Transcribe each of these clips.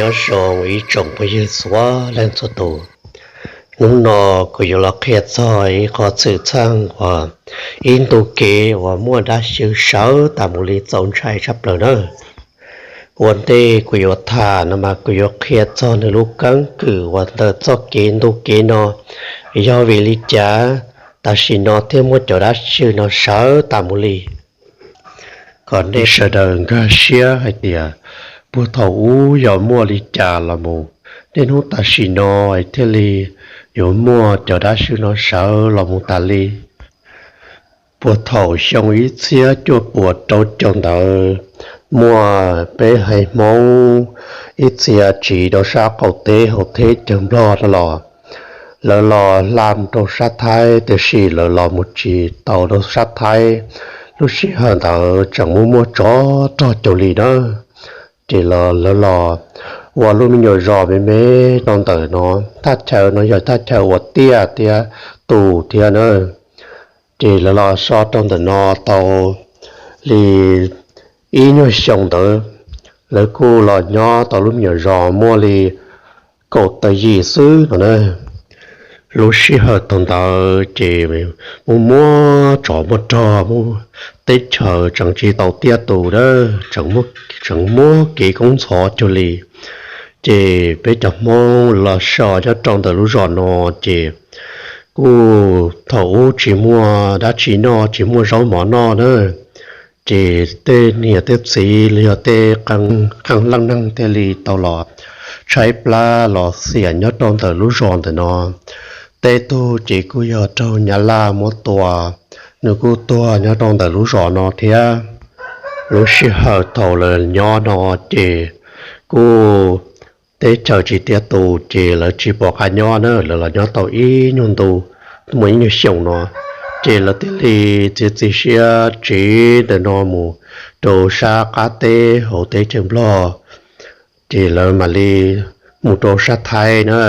Nyob zoo ib tsoom phooj ywg txhua leej txhua tus. Hnub no kuv yuav los qhia txog ib qho txhwm txheej uas ib ntu kev uas muaj dab xyw sawv tas mus li txaus ntshai tshaj plaws na. Ua ntej kuv yuav tham no mas kuv yuav qhia txog nws lub keeb kwm uas ntawm txoj kev ntu kev no, yog vim li cas tam sim no thiaj muaj cov dab xyw no sawv tas mus li. Kom nej sawv daws nkag siab hais tias puag thaum ub yog muaj li cas los mus, niaj hnub tam sim no thiaj li yuav muaj cov dab xyw no sawv los mus tas li. Puag thaum xyoo ib txhiab cuaj puas rau caum ntawd, muaj peb haiv Hmoob ib txhia tsiv rau sab qaum teb hauv teb chaws Nplog no los, lawv los hla mus rau sab Thaib, tiam sis lawv los mus tsis tau rau sab Thaib. Lub sij hawm ntawd tseem muaj muaj tsov rog caug li na. Ces lawv los ua lub me nyuam zos me me rau ntawm no. Thaj chaw no yog thaj chaw ua tiaj thiab tus thiab na. Ces lawv los so rau ntawm no tau li ib nyuag xyoo ntawd, lawv kuj los nyob tau lub me nyuam zos muaj li kaum tawm yim xwb no na. Lub sij hawm thaum ntawd ces muaj muaj tsov muaj rog, muaj teb chaws tseem tsis tau tiaj tus a, tseem muaj kev koob ntxhov cuag li. Ces peb cov Hmoob los so nyob rau ntawm lub zos no ces kuj thaum ub tsis muaj dab tsi noj, tsis muaj zaub mov noj na. Ces tej niam tej txiv los yog tej qee leej neeg thiaj li tau los tshaib plab los xiam nyob rau ntawm lub zos ntawm no. Tej tug ces kuj yog raug Nyab Laj muab tua, nws kuj tuag nyob rau ntawm lub zos no thiab. Lub sij hawm thaum lawv nyob no ces kuj teb chaws tsis tiaj tus ces lawv tsis pom qab nyob na, lawv los nyob tau ib nyuag ntu, muaj ib nyuag xyoo no, ces lawv thiaj li txiav txim siab tsiv ntawm no mus rau sab qab teb hauv teb chaws Nplog, ces lawv mam li mus rau sab Thaib na.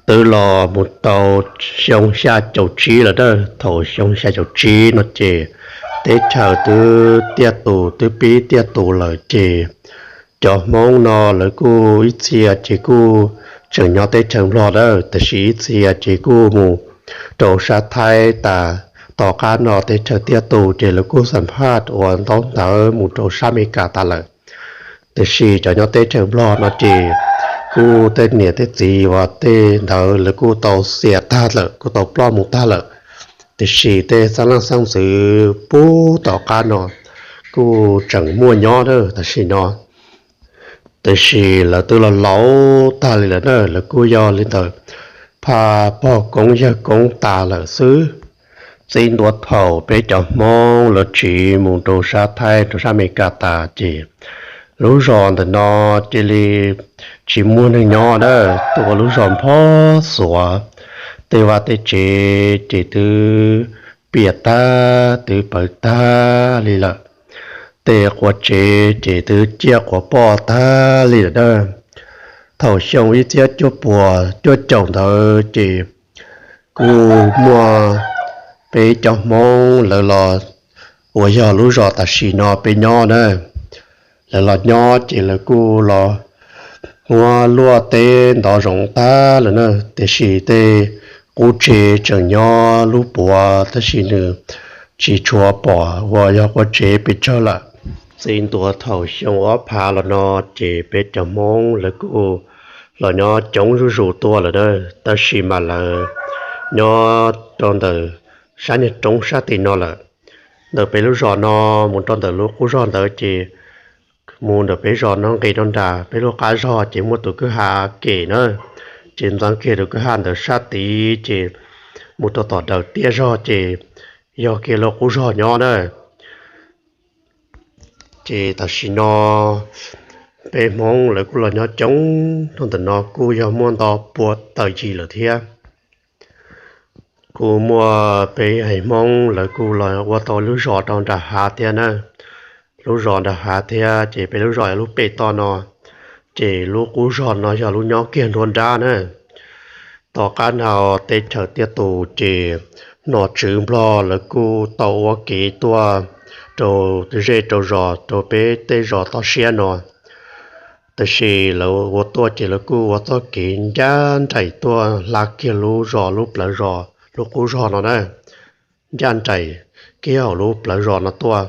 Twb los mus tau xyoo xya caum tsib lawm a, thaum xyoo xya caum tsib no ces teb chaws twb tiaj tus, twb pib tiaj tus lawm ces cov Hmoob no lawv kuj ib txhia ces kuj tseem nyob teb chaws Nplog a, tiam sis ib txhia ces kuj mus rau sab Thaib tas. Tom qab no teb chaws tiaj tus ces lawv kuj xam phaj ua ntaub ntawv mus rau sab Amelikas tas lawm. Tiam sis cov nyob teb chaws Nplog no ces kuj tej niam tej txiv uas tej ntawd lawv kuj tau xiam tag lawm, kuj tau ploj mus tag lawm. Tiam sis tej xeeb leej xeeb ntxwv puag tom qab no kuj tseem muaj nyob na tam sim no. Tiam sis lawv twb los laus tag li lawm na, lawv kuj yog li ntawm phaj pog koob yawg koob tas lawm xwb. Txij ntua thaum peb cov Hmoob lawv tsiv mus rau sab Thaib rau sab Amelikas tas ces lub zos ntawm no cia li tsis muaj neeg nyob na, tua lub zos nphob xuav, tej vaj tej tsev ces twb piam tag twb pawv tag li lawm. Tej quav tsev ces twb ciaj quav poj tag li lawm na. Thaum xyoo ib txhiab cuaj puas cuaj caum ntawd ces kuj muaj peb cov Hmoob lawv los, uas yog lub zos tam sim no peb nyob na, lawv los nyob ces lawv kuj los muab luaj teb ntov zoov tag lawm na, tiam sis tej qub tsev tseem nyob lub puav tab sis nws tsis tshua pom uas yog quav tsev pes tsawg lawm. Txij ntua thaum xyoo ob phav los no ces peb cov Hmoob lawv kuj los nyob coob zuj zus tuaj lawm na, tab sis mas lawv nyob rau ntawm sab niag roob sab tim no lawm. Ntawm peb lub zos no mus rau ntawm lub qub zog ntawd ces mus ntawm peb zos no nqis rau nram peb lub qab zog ces muaj tus kwj ha kem na, ces ntxeev kiag tus kwj ha ntawd sab tid ces mus rau tom daws tiaj zog ces yog kiag lub qub zog nyob na. Ces tam sim no peb Hmoob lawv kuj los nyob coob rau ntawm no kuj yog muaj nto pua tawm yim lawm thiab. Kuj muaj peb haiv Hmoob lawv kuj los ua tau lub zos rau nram hav thiab na. Lub zos nram hav thiab ces peb lub zos lub pem toj no, ces lub qub zog no yog lub nyob kiag nruab nrab na. Tom qab no teb chaws tiaj tus ces nom tswv Nplog lawv kuj tau ua kev tuaj rau zej rau zos rau peb tej zos toj siab no. Tab sis lawv ua tuaj ces lawv kuj ua txoj kev ncaj nraim tuaj hla kiag lub zos, lub plawv zos, lub qub zos no na, ncaj nraim kiag hauv lub plawv zos no tuaj.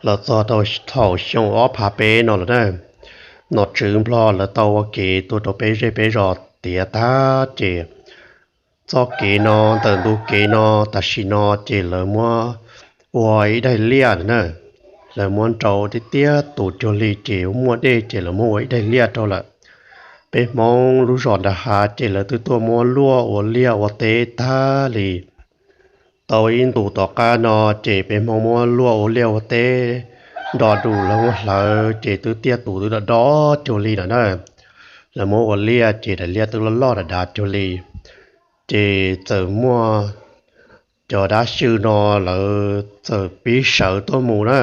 Los txog rau thaum xyoo ob phav peb no lawm na, nom tswv Nplog lawv tau ua kev tuaj rau peb zej peb zos tiav tag ces txoj kev no, ntawm ntu kev no, tam sim no ces lawv muab ua ib daim liaj na. Lawv muab nrau tiag tiag tus cuag li ces muaj dej ces lawv muab ua ib daim liaj rau lawm. Peb Hmoob lub zos nram hav ces lawv twb tuaj muab luaj ua liaj ua teb tag li. Tau ib ntus tom qab no ces peb Hmoob muab luaj ua liaj ua teb, nrog rau lawv muab hlawv ces twb tiaj tus twb do do cuag li lawm na. Lawv muab ua liaj ces daim liaj twb loj loj dav dav cuag li. Ces txawm muaj cov dab xyw no lawv txawm pib sawv tuaj mus na.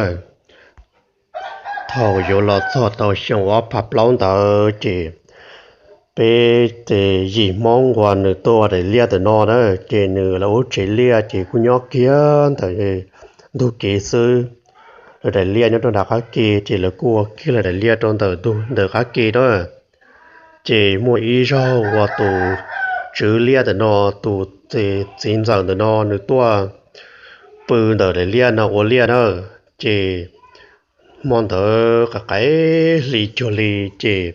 Thaum yuav los txog tau xyoo ob phav plaub ntawd ces peb tes yim Hmoob uas nws tuaj ua daim liaj ntawm no na, ces nws lawv lub tsev liaj ces kuj nyob kiag ntawm ntug kev xwb. Lawv daim liaj nyob rau nram qab ke ces lawv kuj ua kiag lawv daim liaj rau ntawm ntug ntawm qab ke na. Ces muaj ib zaug uas tus tswv liaj ntawm no, tus txiv ntxawm ntawm no nws tuaj pw ntawm daim liaj no ua liaj na, ces hmo ntawd qaim qaim hli cuag li ces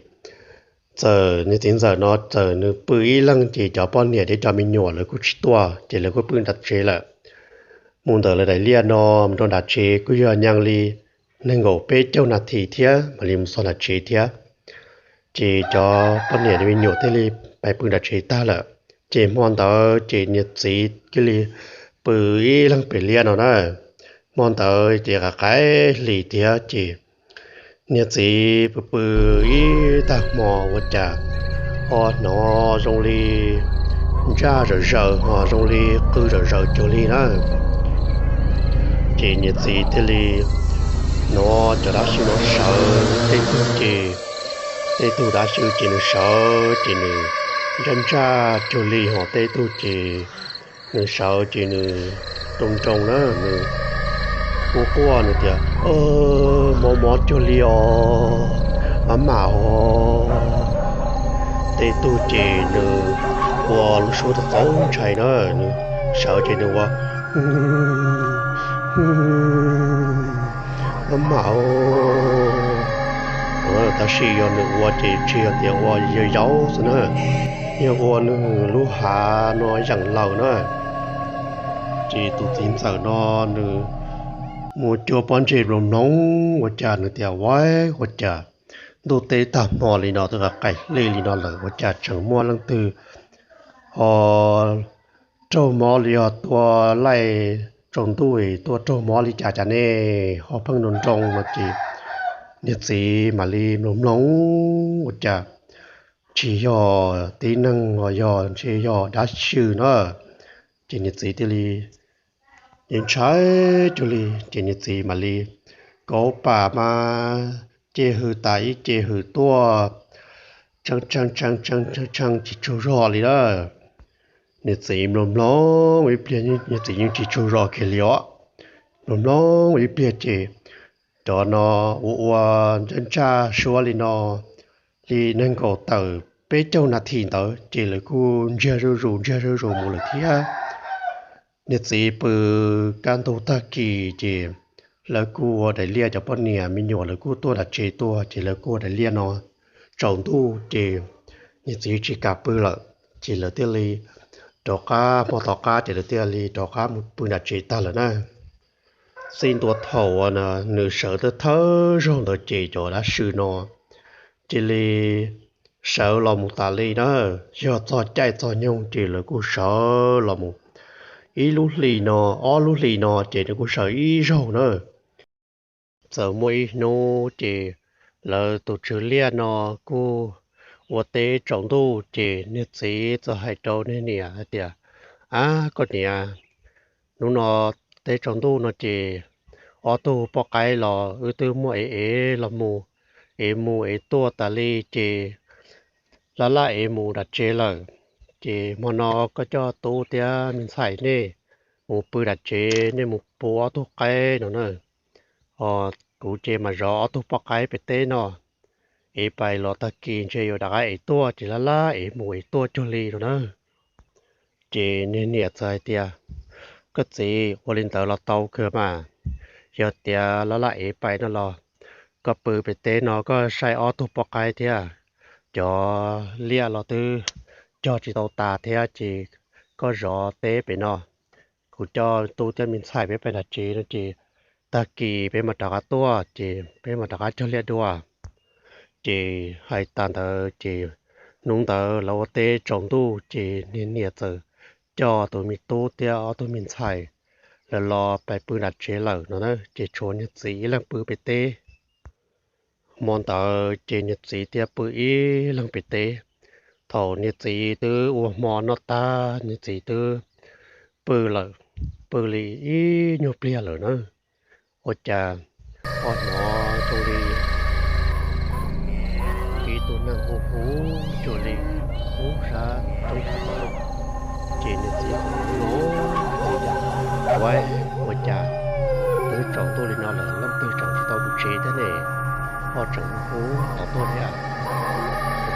txawm niag txiv ntxawm no txawm nws pw ib leeg ces cov poj niam thiab cov me nyuam lawv kuj tsis tuaj ces lawv kuj pw nram tsev lawm. Mus ntawm lawv daim liaj no mus rau nram tsev kuj yog nyees li nees nkaum peb caug nas this thiab mam li mus txog nram tsev thiab. Ces cov poj niam me nyuam thiaj li pais pw nram tsev tag lawm. Ces hmo ntawd ces niag txiv cia li pw ib leeg pem liaj no na. Hmo ntawd ces qaim qaim hli thiab ces niag txiv pw pw ib tag hmo ua cas ho hnov zoo li ntsaj zawm zaws ho zoo li qw zawm zaws cuag li na. Ces niag txiv thiaj li hnov cov dab xyw no sawv, tej tug ces, tej tug dab xyw ces nws sawv ces nws ntsaj ntsaj cuag li, ho tej tug ces nws sawv ces nws nroo nroo na, nws quaj quaj nws tias, mob mob cuag li os, maj mam os. Tej tug ces nws ua lub suab txaus ntshai na, nws sawv ces nws ua maj mam os. Tab sis yog nws ua ces tsis yog tias ua yau yau xwb na, yog ua nws lub hav no yeem laws na. Ces tus txiv ntxawm no nws mus cuag pob ntseg mloog mloog ua cas nws tias, ua, ua cas ntuj teb tag hmo li no, twb qaim hli li no lawm ua cas tseem muaj leej twg ho raug mob li, yog tua laij tsaus ntuj tuaj raug mob li cas cas ne, ho pheej nroo nroo no ces niag txiv mam li mloog mloog ua cas tsis yog tib neeg los yog ntshe yog dab xyw na. Ces niag txiv thiaj li ntshai cuag li ces niag txiv mam li kauv pam mas ces hws tas ib ce hws tuaj, tshee tshee tshee tshee tshee tshee tsis tsaug zog li na. Niag txiv mloog mloog ib pliag, niag txiv yeej tsis tsaug zog kiag li os. Mloog mloog ib pliag ces cov no ua ua ntsaj ntsaj suab li no li nees nkaum tawm peb caug nas this ntawd ces lawv kuj ntsiag zuj zus ntsiag zuj zus mus lawm thiab. Niag txiv pw kaj ntug tag kis ces lawv kuj ua daim liaj, cov poj niam me nyuam lawv kuj tuaj nram tsev tuaj ces lawv kuj ua daim liaj no tsaus ntuj ces niag txiv tsis kam pw lawm ces lawv thiaj li rov qab, hmo tom qab ces lawv thiaj li rov qab mus pw nram tsev tag lawm na. Txij ntua thaum uas nws sawv thawj zaug ntawd ces cov dab xyw no cia li sawv los mus tas li na. Yog txog caij txog nyoog ces lawv kuj sawv los mus, ib lub hli no, ob lub hli no ces nws kuj sawv ib zaug na. Txawm muaj ib hnub ces lawv tus tswv liaj no kuj ua teb tsaus ntuj ces niag txiv txawm hais rau niag niam hais tias, ab koj niam, hnub no teb tsaus ntuj no ces ob tug poj qaib los wb twb muaj ev ev los mus, ev mus ev tuaj tas li ces laj laj ev mus nram tsev lawm. Ces hmo no koj coj tub thiab me ntxhais nej mus pw nram tsev, nej mus pw ob tug qaib no na, ho kuv ces mam zov ob tug poj qaib pem teb no. ev pais los tag kis ntshe yuav rov qab ev tuaj, ces laj laj ev mus ev tuaj cuag li no na. Ces niag niam txawm hais tias, Koj txiv, ua li ntawd los tau kawg mas. Yog tias laj laj ev pais no los koj pw pem teb no koj saib ob tug poj qaib thiab cov liaj los twb cog tsis tau tas thiab, ces koj zov teb pem no, kuv coj tub thiab me ntxhais peb pais nram tsev no ces tag kis peb mam rov qab tuaj ces peb mam rov qab cog liaj dua. Ces hais tas ntawd ces hnub ntawd lawv ua teb tsaus ntuj ces niag niam txawm coj tus me tub thiab ob tug me ntxhais lawv los pais pw nram tsev lawm no na, ces tshuav niag txiv ib leeg pw pem teb. Hmo ntawd ces niag txiv thiaj pw ib leeg pem teb. Thaum niag txiv twb ua hmo noj tag, niag txiv twb pw lawm, pw li ib nyuag pliag lawm na, ua cas ho hnov zoo li ib tug neeg hu hu cuag li hu sab roob sab tod. Ces niag txiv hu hu, ua cas twb tsaus ntuj li no lawm leej twg tseem tsis tau mus tsev thiab ne, ho tseem hu hu tod tuaj thiab.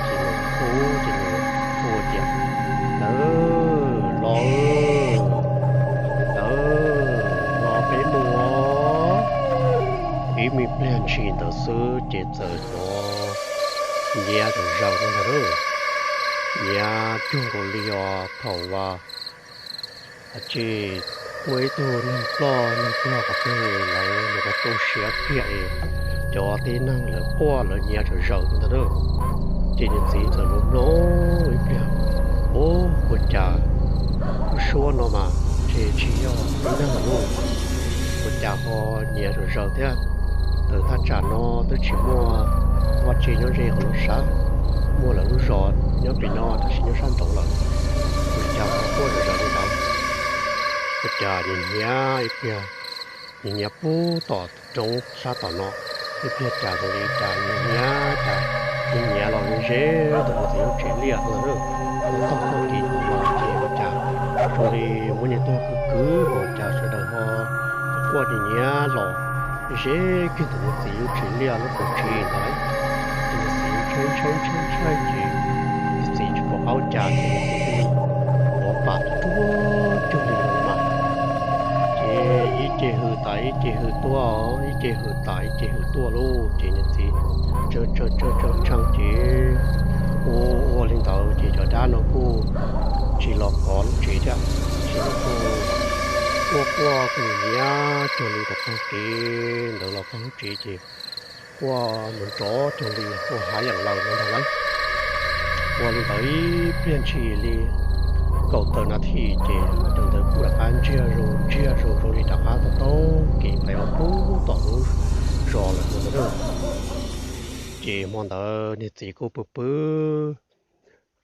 Ces nws hu ces nws hu tias, Lawv los, lawv los peb mus. Ib me pliag ntshis ntawd xwb ces txawm hnov nyiav zaws zaws ntag, nyiav cuag nkaus li os thaum uas tsis muaj ib tug neeg ploj neeg tuag qhov twg lawv mus ko tu siav kiag es cov tib neeg lawv quaj lawv nyiav zaws zaws ntag na. Ces niag txiv txawm mloog mloog ib pliag, Ub, ua cas lub suab no mas ntshe tsis yog tib neeg lawm lauj, ua cas ho nyiav zaws zaws thiab. Tawm thaj tsam no twb tsis muaj vaj tse nyob ze qhov no sav, muaj lawv lub zos nyob pem no tab sis nyob sab nraud lawm, ua cas ho quaj zaws zaws li ntawd. Ua cas nyiav nyiav ib pliag, nyiav nyiav pub tom roob sab tom no, ib pliag cas zoo li cas nyiav nyiav cas nyiav nyiav los ze ze ntawm niag txiv lub tsev liaj no na. Thaum tag tag kis ntawd los ces ua cas zoo li muab nyiav tuag kwv kwv, ua cas sawv daws ho quaj nyiav nyiav los ze kiag ntawm niag txiv lub tsev liaj lub qub tsev ntawd lawm. Ces niag txiv ntshai ntshai ntshai ntshai ces niag txiv tsis pom qab ua cas ces niag txiv thiaj li quav pam tuaj cuag li los mas. Ces ib ce hws tas ib ce hws tuaj, ib ce hws tas ib ce hws tuaj lauj, ces niag txiv tshee tshee tshee tshee ces ua ua li ntawd ces cov dab no kuj tsis los kov lub tsev thiab, ces nws kuj quaj quaj nyiav nyiav cuag li thaum tag kis ntawd los txog lub tsev ces quaj nrov nrov cuag li quaj hav yam laws no ntag lauj. Ua li ntawd ib pliag ntshis li kaum tawm nas this ces tus ntawd kuj rov qab ntsiag zus ntsiag zus zoo li rov qab tau taug kev pais ua pub tom lub zos lawm no ntag. Ces hmo ntawd niag txiv kuj pw pw,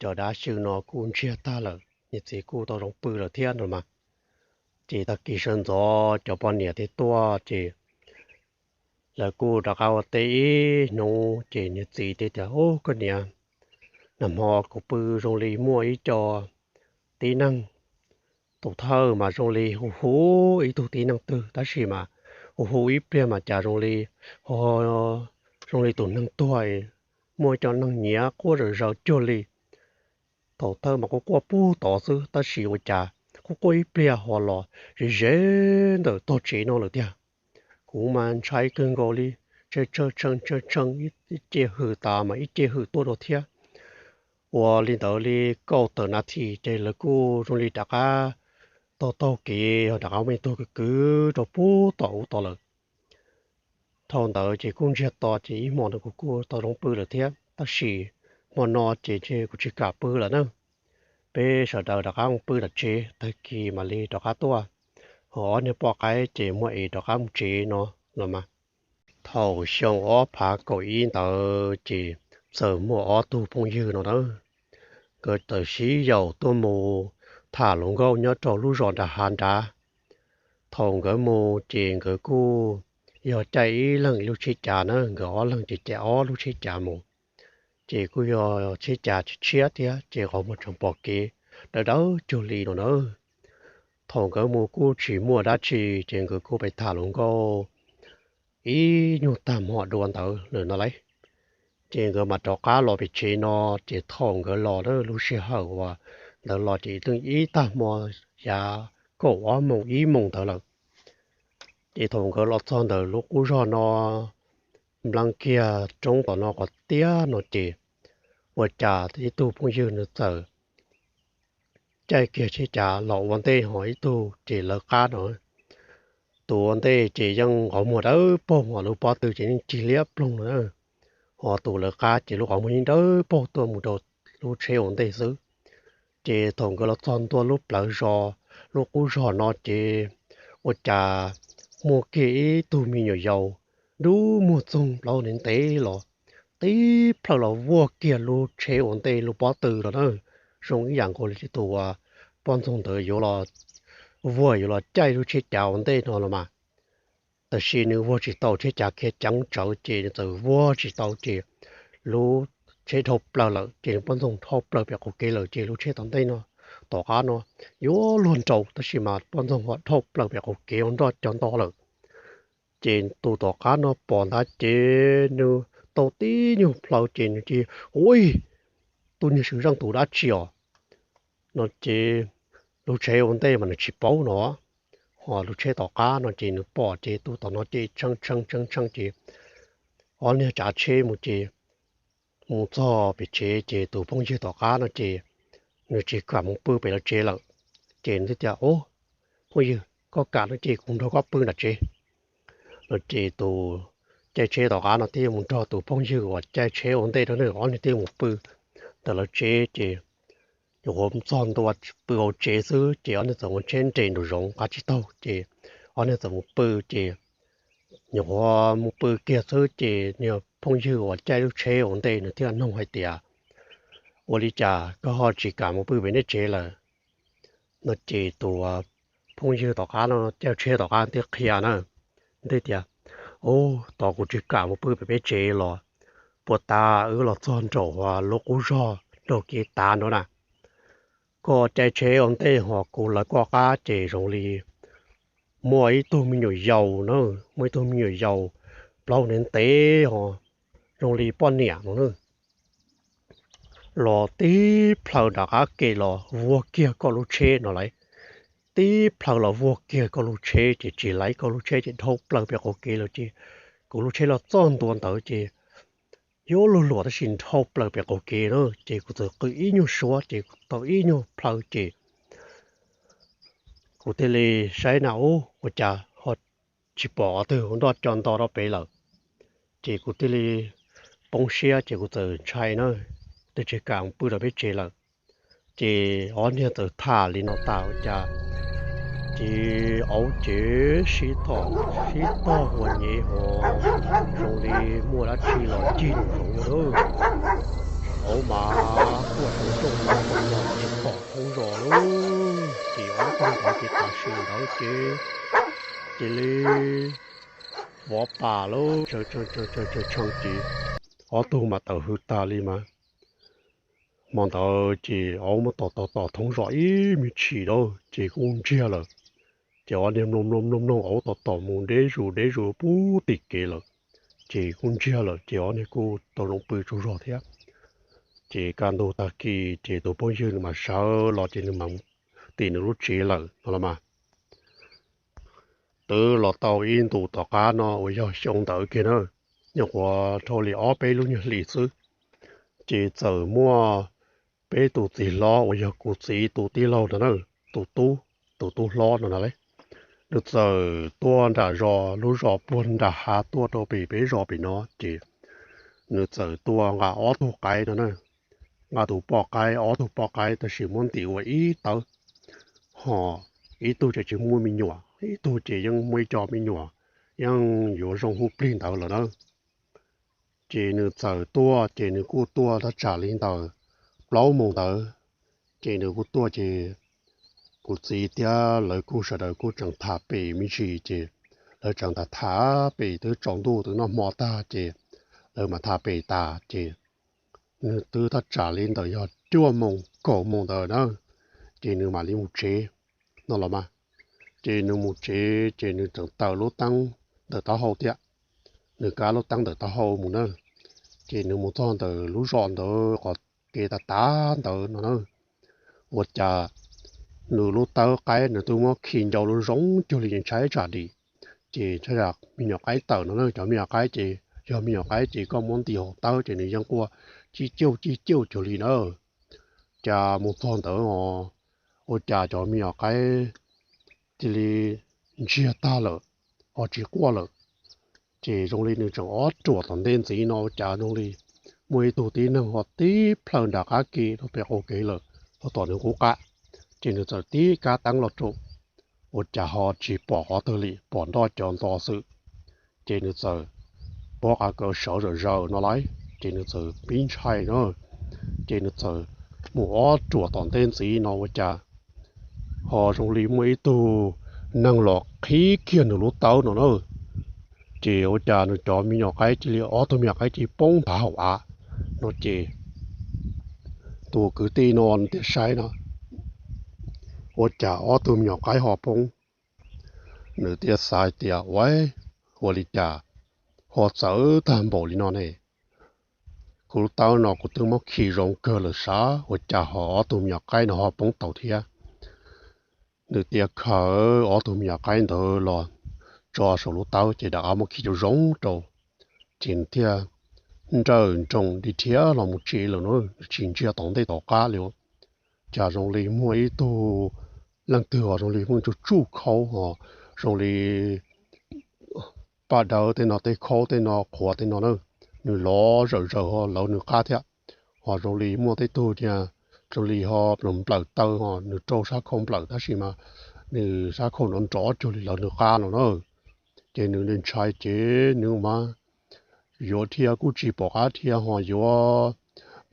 cov dab xyw no kuj ntsiag tag lawm, niag txiv kuj tau zoo pw lawm thiab no mas. Ces tag kis sawv ntxov cov poj niam thiaj tuaj ces lawv kuj rov qab ua teb ib hnub ces niag txiv thiaj tias, Ub, koj niam, nag hmo kuv pw zoo li muaj ib co tib neeg, tus thawj mas zoo li hu hu ib tug tib neeg twg tab sis mas hu hu ib pliag mas cas zoo li, ho zoo li tus neeg tuag, muaj ib co neeg nyiav quaj zaws zaws cuag li. Thaum thawj mas quaj quaj pub tod xwb tab sis ua cas quaj quaj ib pliag ho los ze ze ntawm tog tsev no lawm tiag. Kuv mas ntshai kawg nkaus li, tshee tshee tshee tshee, ib ce hws tas mas ib ce hws tuaj dua thiab. Ua li ntawd li kaum tawm nas this ces lawv kuj zoo li rov qab taug taug kev ho rov qab mus tuag kwv kwv rau pub tom ub tod lawm. Dhau ntawd ces kuj ntsiag to ces ib hmo ntawd kuv kuj tau zoo pw lawm thiab tab sis hmo no ces ntshe kuv tsis kam pw lawm na. Peb sawv daws rov qab mus pw tom tsev tag kis mam li rov qab tuaj, ho ob niag poj qaib ces muab ev rov qab mus tsev no los mas. Thaum xyoo ob phav kaum ib ntawd ces txawm muaj ob tug phooj ywg no na, nkawd txawm sib yaum tuaj mus tham hluas nkauj nyob rau lub zos nram hav nrad. Thaum nkawd mus ces nkawd kuj yog caij ib leeg ib lub tsheb cav na, nkawd ob leeg ces caij ob lub tsheb cav mus. Ces kuj yog tsheb cav tshiab tshiab thiab ces qhov muag tseem pom kev dawb dawb cuag li no na. Thaum nkawd mus kuj tsis muaj dab tsi ces nkawd kuj pais tham hluas nkauj ib nyuag tag hmo dua ntawd lawm no lauj. Ces nkawd mam rov qab los pem tsev no, ces thaum nkawd los lub sij hawm uas ntawd los ces twb ib tag hmo, yav kaum ob moos ib moos ntawd lawm. Ces thaum nkawd los txog ntawm lub qub zog no, nplees kiag roob tom no qhov tiag no ces ua cas ib tug phooj ywg nws txawm caij kiag tsheb cav los ua ntej, ho ib tug ces lawv qab no. Tus ua ntej ces yeej qhov muag dawb paug, ho lub pob tw ces yeej cig liab ploog no na. Ho tus lawv qab ces lub qhov muag yeej dawb paug tuaj mus rau lub tsheb ua ntej xwb. Ces thaum nkawd los txog ntua lub plawv zos, lub qub zog no ces ua cas muaj kiag ib tug me nyuam yaus dub muag txoog plaub hau ntev los tib plhaw los vuag kiag lub tsheb ua ntej lub pob tw los na. Zoo ib yam nkaus li tus poj ntxoog ntawd yuav los vuag yuav los caij lub tsheb cav ua ntej no los mas. Tab sis nws vuag tsis tau, tsheb cav khiav ceev tsawv ces nws txawm vuag tsis tau ces lub tsheb dhau plaws lawm ces nws poj ntxoog dhau plaws pem qaum kev lawm ces lub tsheb tom ntej no, tom qab no yuav luag nraus tab sis mas poj ntxoog ho dhau plaws pem qaum kev ua nroj co nto lawm. Ces tus tom qab no pom ntawd ces nws tau tib nyuag plhaw ces nws cia, ui, tus niag swm zeej tus dab tsi os no ces lub tsheb ua ntej mas nws tsis paub no, ho lub tsheb tom qab no ces nws pom ces tus tom no ces tshee tshee tshee tshee ces ob niag tsav tsheb mus ces mus txog pem tsev ces tus phooj ywg tom qab no ces nws tsis kam mus pw pem lawv tsev lawm. Ces nws thiaj tias, Au, phooj ywg, koj kam no ces kuv nrog koj pw nram tsev no ces tus caij tsheb tom qab no thiaj mus nrog tus phooj ywg uas caij tsheb ua ntej rau nws ob niag thiaj mus pw ntawm lawv tsev ces nyuam qhuav txog ntua pw hauv tsev xwb ces ob niag txawm ua tsheb nres nraum zoov qab tsib taug ces ob niag txawm mus pw ces nyuam qhuav mus pw kiag xwb ces niag phooj ywg uas caij lub tsheb ua ntej nws thiaj nug hais tias, Ua li cas koj ho tsis kam mus pw pem nej tsev lawm? No ces tus phooj ywg tom qab no, caij tsheb tom qab thiaj qhia na, thiaj tias, Au, tos kuv tsis kam mus pw pem peb tsev los puag ta wb los txog nraum lub qub zog nraum kev tav nrad na, koj caij tsheb ua ntej ho kuv lawv koj qab ces zoo li muaj ib tug me nyuam yaus na, muaj ib tug me nyuam yaus plaub hau ntev ntev ho zoo li poj niam no na, los tib plhaw nram qab ke los vuag kiag koj lub tsheb no lauj. Tib plhaw los vuag kiag koj lub tsheb ces tsis laiv koj lub tsheb ces dhau plaws pem qaum kev lawm ces kuv lub tsheb los txog ntua ntawd ces yuav luag luam tab sis dhau plaws pem qaum kev na ces kuv txawm qw ib nyuag suab ces kuv tau ib nyuag plhaw ces kuv thiaj li saib na, ub, ua cas ho tsis pom qhov twg, ua nroj co nto rau pem lawm. Ces kuv thiaj li poob siab ces kuv txawm ntshai na, twb tsis kam pw rau peb tsev lawm. Ces ob niag txawm tham li no tas ua cas ces aub ces sib tom sib tog huas nyev ho zoo li muaj dab tsi los cig nraum zoov lawm. Aub mas quaj tau rooj no tom no tsis pom thoob zos lawm. Ces ob tug ntawd ces tam sim ntawd ces cia li vov pam lawm, tshee ces ob tug mas tawm hws tag li mas. Hmo ntawd ces aub muab tom tom tom thoob zos ib me ntsis lawm ces kuj ntsiag lawm. Ces ob niag mloog mloog mloog mloog aub tom tom mus deb zus deb zus puag tim kev lawm, ces kuj ntsiag lawm ces ob niag kuj tau zoo pw tsaug zog thiab. Ces kaj ntug tag kis ces tus phooj ywg nws mas sawv los ces nws mam mus tim nws lub tsev lawm no los mas. Twb los tau ib ntus tom qab no uas yog xyoo ntawd kiag na, nyuam qhuav dhau li ob peb lub nyuag hlis xwb, ces txawm muaj peb tus txiv hlob uas yog kuv txiv tus tij laug no na, tus tub, tus tub hlob no na, nws txawm tuaj nram zos, lub zos puag nram hav tuaj rau pem peb zos pem no ces nws txawm tuaj nqa ob tug qaib no na, nqa tus poj qaib, ob tug poj qaib tab sis muab ntim ua ib tawb, ho ib tug ces tsis muaj me nyuam, ib tug ces yeej muaj ib co me nyuam, yeej yuav zoo huv plig ntawd lawm na. Ces nws txawm tuaj ces nws kuj tuaj thaj tsam li ntawm plaub moos ntawd, ces nws kuj tuaj ces kuv txiv thiab lawv kuj sawv daws kuj tseem tham pem me ntsis ces lawv tseem tham tham pem twb tsaus ntuj twb noj hmo tag ces lawv mam tham pem tas ces nws twb thaj tsam li ntawm yog cuaj moos kaum moos ntawd na, ces nws mam li mus tsev no los mas. Ces nws mus tsev ces nws tseem taws lub teeb ntawm taub hau thiab, nws kab lub teeb ntawm taub hau mus na, Ces nws mus txog ntawm lub zos ntawd qhov kev tav tav ntawd no na, ua cas nws lub tawb qaib nws twb muab khi ncau zoo zoo cuag li ntshai tsam dim. Ces ntshai tsam me nyuam qaib tawm no na, cov me nyuam qaib ces yog me nyuam qaib ces koj muab nti hauv tawb ces nws yeej quaj cib cauj cib cauj cuag li na. Cas mus txog ntawd os, ua cas cov me nyuam qaib cia li ntsiag tag lawm, ho tsis quaj lawm. Ces zoo li nws tseem ob ruam tom ntej ntxiv no ua cas zoo li muaj ib tug tib neeg ho tib plhaw nram qab ke rau pem qaum kev lawm, txog tom nws qub qab. Ces nws txawm tib kab teeb los rau, ua cas ho tsis pom qhov twg li, pom nroj cov nto xwb. Ces nws txawm pob qa kaw sawv zawm zaws no lauj, ces nws txawm pib ntshai na. Ces nws txawm mus ob ruam tom ntej ntxiv no ua cas ho zoo li muaj ib tug neeg los qhib kiag nws lub tawb no na. Ces ua cas nws cov me nyuam qaib cia li, ob tug me nyuam qaib cia li poob npav hauv av no ces tus kwv tij no thiaj saib no, ua cas ob tug me nyuam qaib ho poob. Nws thiaj xav hais tias, ua, ua li cas ho txawv tag npaum li no ne? Kuv lub tawb no kuv twb muab khi zoo kawg lawm sav, ua cas ho ob tug me nyuam qaib no ho poob tau thiab? Nws thiaj khaws ob tug me nyuam qaib ntawd los tso saum lub tawb ces rov qab muab khi zoo zoo rau. Ces nws thiaj nrawm nroos li thiab los mus tsev lawm na, tsis ntsia tom ntej tom qab li. Cas zoo li muaj ib tug leej twg ho zoo li muaj tsuj tsuj khaub ho zoo li paj dawb tej no, tej khaub tej no, qhuav tej no na, nws lov zawm zaws ho lawv nws qab thiab. Ho zoo li muaj tej tug tias zoo li ho nplawm taw ho nws rau sab khau nplawm tab sis mas nws sab khau no nrov cuag li lawv nws qab no na. Ces nws ntshai ces nws mas yuav dhia kuj tsis pom qab dhia ho yuav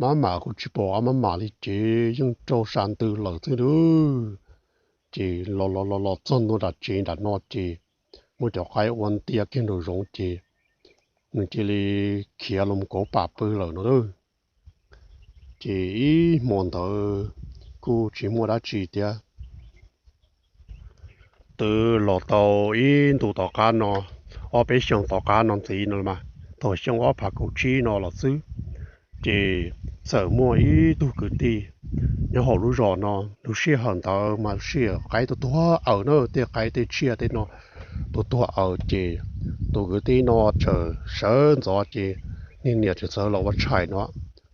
mab mam kuj tsis pom qab mab mam li ces yeej raug sa ntws lawm xwb na. Ces los los los los txog ntua nram tsev nram no ces muaj cov qaib ua ntia kiag nraum zoov ces nws cia li khiav los kauv pam pw lawm no. Ces ib hmo ntawd kuj tsis muaj dab tsi thiab. Twb los tau ib ntus tom qab no, ob peb xyoos tom qab no ntxiv no mas, thaum xyoo ob phav kaum tsib no los xwb, ces txawm muaj ib tug kwv tij nyob hauv lub zos no, lub sij hawm ntawd mas sij hawm qaib tuag tuag aws na, tej qaib tej tsiaj tej no tuag tuag aws ces tus kwv tij no txawm sawv ntxov ces niag niam tseem txawv los ua tshais no,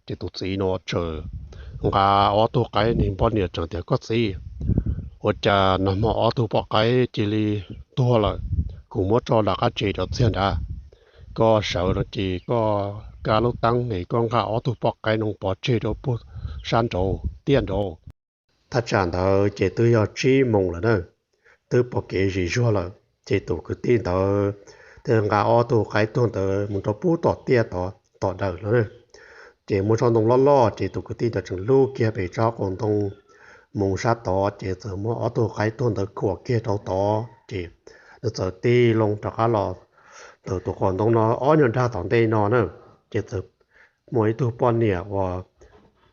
ces tus txiv no txawm nqa ob tug qaib, niag poj niam tseem tias, Koj txiv, ua cas nag hmo ob tug poj qaib cia li tuag lawm, kuv muab tso nram qab tsev cov txiag nrad, koj sawv no ces koj kav lub teeb es koj nqa ob tug poj qaib no pov tseg rau puag sab nraud tiaj nraud. Thaj tsam ntawd ces twb yog tsib moos lawm na, twb pom kev zis zuag lawm, ces tus kwv tij ntawd thiaj nqa ob tug qaib tuag ntawd mus rau puag tom tiaj tod tom dawm lawm. Ces muaj tsob ntoo loj loj, ces tus kwv tij ntawd tseem lub kiag pem tsob qab ntoo mus sab tod, ces txawm muab ob tug qaib tuag ntawd khuam kiag rau tod, ces nws txawm tig loo rov qab los ntawm tus qab ntoo no ob nyuag dag tom ntej no na, ces txawm muaj ib tug poj niam uas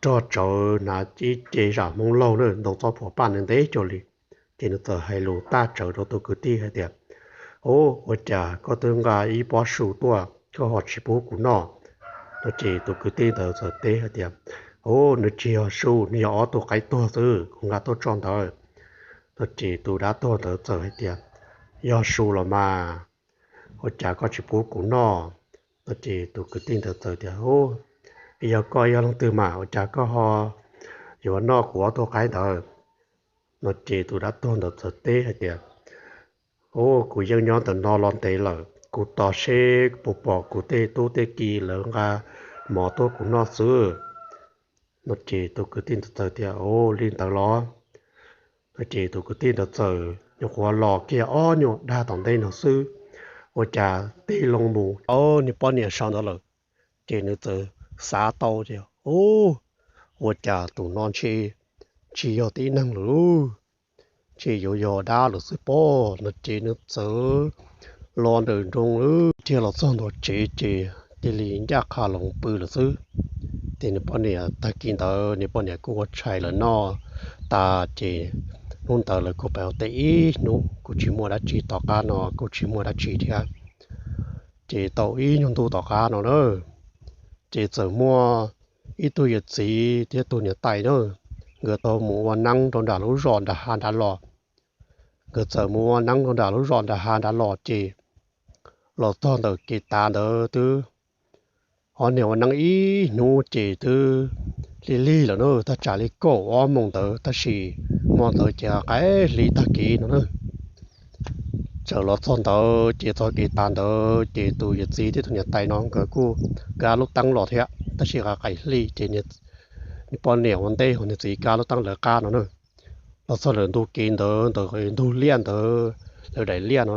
rog tsawv hnav ib ce zam Hmoob laug na, ntoo txob phuam paj ntev ntev cuag li. Ces nws txawm hais lus tag tsawv rau tus kwv tij hais tias, Ub, ua cas koj twb nqa ib pob su tuaj koj ho tsis pub kuv noj? No ces tus kwv tij ntawd txawm teb hais tias, Ub, nws tsis yog su, nws yog ob tug qaib tuag xwb, kuv nqa tuaj tso ntawd. No ces tus dab tuag ntawd txawm hais tias, Yog su los mas, ua cas koj tsis pub kuv noj? No ces tus kwv tij ntawd txawm tias, Ub, yog koj yog leej twg mas ua cas koj ho yuav noj kuv ob tug qaib ntawd? No ces tus dab tuag ntawd txawm teb hais tias, Ub, kuv yeej nyob ntawm no los ntev lawm, kuv tos seb puas pom kuv tej tub tej ki lawv nqa mov tuaj kuv noj xwb. No ces tus kwv tij ntawd txawm tias, Ub, li ntawd los? No ces tus kwv tij ntawd txawm nyuam qhuav los kiag ob nyuag dag tom ntej no xwb, ua cas tig loo mus ob niag poj niam saum ntawd lawm, ces nws txawm xav tau tias, Ub, ua cas tus no ntshe tsis yog tib neeg lawm, ntshe yuav yog dab lawm xwb pob. No ces nws txawm los nrawm nroos lawm, dhia los txog ntua tsev ces cia li ncaj qha los pw lawm xwb. Ces nws poj niam, tag kis ntawd nws poj niam kuj ua tshais lawm noj tas ces hnub ntawd lawv kuj pab ua teb ib hnub, kuj tsis muaj dab tsi, tom qab no kuj tsis muaj dab tsi thiab. Ces tau ib nyuag ntu tom qab no na, Ces txawm muaj ib tug yawm txiv thiab tus niam tais na, nkawd tau mus ua neeb rau nram lub zos nram hav nrad los. Nkawd txawm mus ua neeb rau nram lub zos nram hav nrad los ces los txog ntawm kev tav ntawd twb ob niag ua neeb ib hnub ces twb lig lig lawm na, thaj tsam li kaum ob moos ntawd, tab sis hmo ntawd ces qaim hli tag kev no na. Txawm los txog ntawd ces txog kev tav ntawd ces tus yawm txiv thiab tus niam tais no nkawd kuj kab lub teeb los thiab, tab sis qaim hli ces poj niam ua ntej ho niag txiv kab lub teeb lawv qab no na. Los txog ntawm ntug kev ntawd, ntawm ntug liaj ntawd, lawv daim liaj no,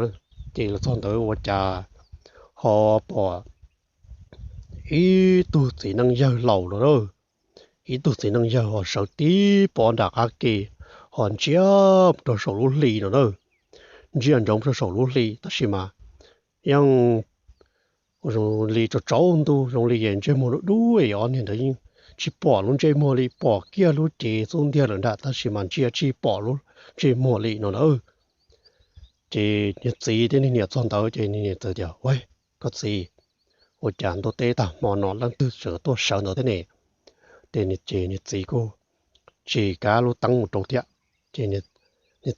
ces los txog ntawd ua cas ho pom ib tug txiv neej yawg laus no na, ib tug txiv neej yawg ho sawv tib pob nram qab ke, ho ntsia rau saum lub hli no na, ntsia ntsoov rau saum lub hli tab sis mas yeej zoo li tsaus tsaus ntuj, zoo li ntsej muag dub dub, ob niag ntawd yeej tsis pom lub ntsej muag li, pom kiag lub cev xub ntiag lawm nram tab sis mas ntsia tsis pom lub ntsej muag li no na. Ces niag txiv thiab niag niam txog ntawd ces niag niam txawm tias, Ua, koj txiv, ua cas ntuj teb tag hmo no leej twg tseem tuaj sawv ntawd thiab ne? Ces niag txiv kuj tsis kab lub teeb mus rau thiab. Ces niag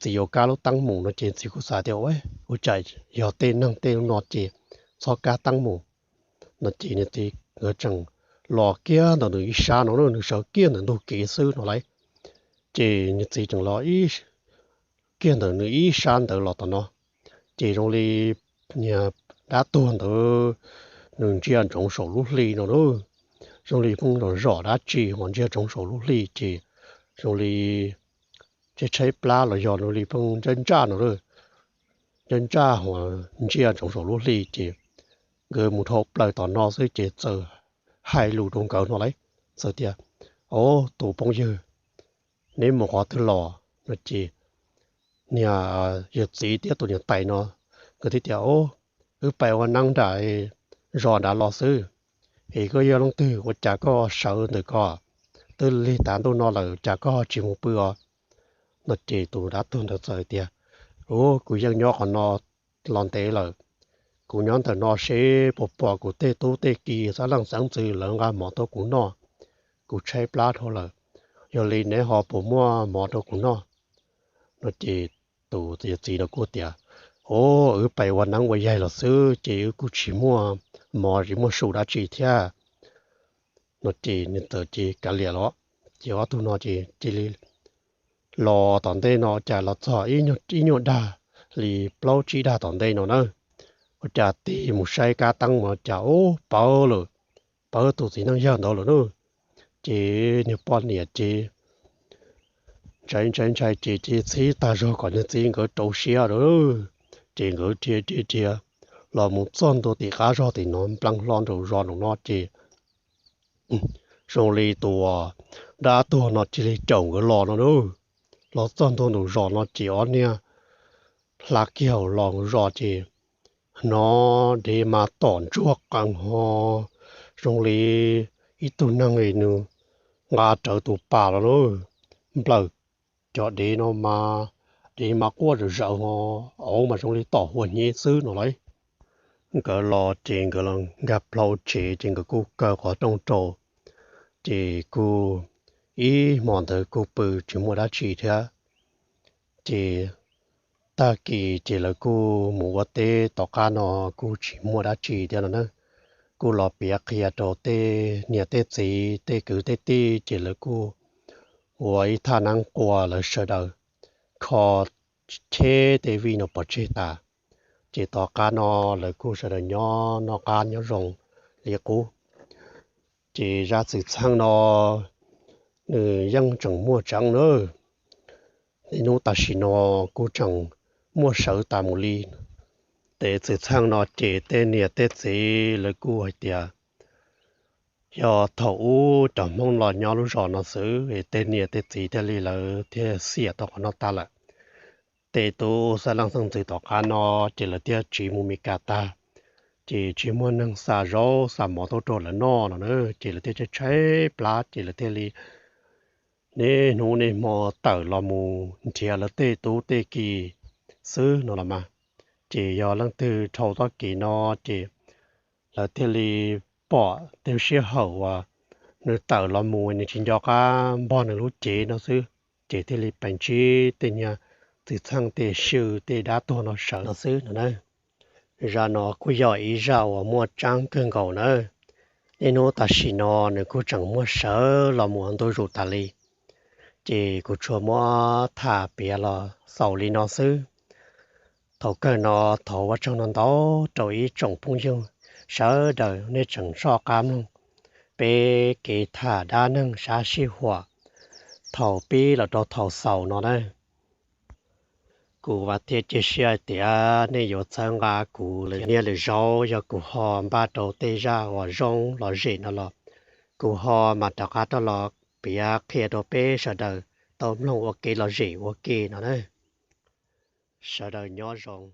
txiv yuav kab lub teeb mus no ces txiv kuj xav tias, Ua cas yog tej neeg tej no ces txhob kab teeb mus no ces niag txiv nkawd tseem los kiag ntawm nws ib sab no, nws sawv kiag ntawm ntug kev xwb no lauj. Ces niag txiv tseem los kiag ntawm nws ib sab ntawd los tom no, ces zoo li niag dab tuag ntawd nws ntsia ntsoov saum lub hli no na, zoo li pheej zom zom dab tsi ho ntsia ntsoov saum lub hli ces zoo li tshaib tshaib plab los yog zoo li pheej ntsaj ntsaj no, ntsaj ntsaj ho ntsia ntsoov saum lub hli ces nkawd mus dhau plaws tom no xwb ces txawm hais lus rau nkawd no lauj, txawm tias, Au, tus phooj ywg, neb mus qhov twg los no ces niag yawm txiv thiab tus niam tais no nkawd thiaj tias, Au, wb pais ua neeb nram zos nrad los xwb, es koj yog leej twg ua cas koj sawv ntawm ko, twb lig tav ntuj no lawm cas koj tsis mus pw os? No ces tus dab tuag ntawd txawm tias, Au, kuv yeej nyob qhov no los ntev lawm, kuv nyob ntawm no seb puas pom kuv tej tub tej ki xeeb leej xeeb ntxwv lawv nqa mov tuaj kuv noj, kuv tshaib plab dhau lawm, yog li neb ho puas muaj mov rau kuv noj? No ces tus yawm txiv no kuj tias, Au, wb pais ua neeb ua yaig los xwb ces wb kuj tsis muaj mov tsis muaj su dab tsi thiab. No ces nws txawm cia li kav liam los, ces ob tug no ces cia li los tom ntej no cas los txog ib nyuag dag li plaub tsib dag tom ntej no na, ua cas tig mus saib kab teeb mas cas ub pawv lawm, pawv tus txiv neej yawg ntawd lawm na. Ces niag poj niam ces ntshai ntshai ntshai ces cia li txhib tag zog kom niag txiv nkawd rau siab lawm, ces nkawd dhia dhia dhia los mus txog ntua tim qab zog tim no nplees hlo nraum zos nraum no ces zoo li tus dab tuag no cia li caum nkawd los no na. Los txog ntua nraum zos no ces ob niag hla kiag los zos ces hnov dev mas tom ntsuag qees ho zoo li ib tug neeg nws nqa rawv tus pas los na, nplawm cov dev no mas dev mas quaj zawm zaws ho auv mas zoo li tom huas hnyiab xwb no lauj. Nkawd los ces nkawd los nkag plho tsev ces nkawd kuj kaw qhov rooj rau, ces kuj ib hmo ntawd kuj pw tsis muaj dab tsi thiab. Ces tag kis ces lawv kuj mus ua teb tom qab no kuj tsis muaj dab tsi thiab no na. Kuj los piav qhia rau tej niam tej txiv tej kwv tej tij ces lawv kuj ua ib thaj neeb qua lawv sawv daws kho cheb tej vij no pov tseg tas. Ces tom qab no lawv kuj sawv daws nyob noj qab nyob zoo li qub. Ces zaj xwm txheej no nws yeej tseem muaj tseeb na. Niaj hnub tam sim no kuj tseem muaj sawv tas mus li. Tej xwm txheej no ces tej niam tej txiv lawv kuj hais tias yog thaum ub cov Hmoob los nyob lub zos no xwb es tej niam tej txiv thiaj li lawv thiaj xiam tau qhov no tas lawm. Tej tub xeeb leej xeeb ntxwv tom qab no ces lawv thiaj tsiv mus Mes Kas tag, ces tsis muaj neeg xa zaub xa mov tuaj rau lawv noj no na, ces lawv thiaj tshaib tshaib plab ces lawv thiaj li niaj hnub niaj hmo tawm los mus nrhiav lawv tej tub tej ki xwb no los mas. Ces yog leej twg dhau txoj kev no ces lawv thiaj li pom tej sij hawm uas nws tawm los mus nws tsis nco qab npog nws lub cev no xwb, ces thiaj li peem ntsib tej niag txwm txheej tej sw tej dab tuag no sawv no xwb no na. Zaj no kuj yog ib zaj uas muaj tseeb kawg nkaus na. Niaj hnub tam sim no nws kuj tseem muaj sawv los mus ntu zus tas li, ces kuv tsuas muab tham piav los xaus li no xwb. Thaum kawg no thov ua tsaug ntau ntau rau ib tsoom phooj ywg sawv daws nej tseem soj qab mloog peb kev tham dab neeg sab sij huam thaum pib los rau thaum xaus no na. Kuv vam thiab cia siab hais tias nej yuav txhawb nqa kuv lwm niaj lwm zaus, yog kuv ho npaj rau tej zaj uas zoo los zem no los kuv ho mam rov qab rov los piav qhia rau peb sawv daws tau mloog ua kev lom zem ua ke no na. Sawv daws nyob zoo.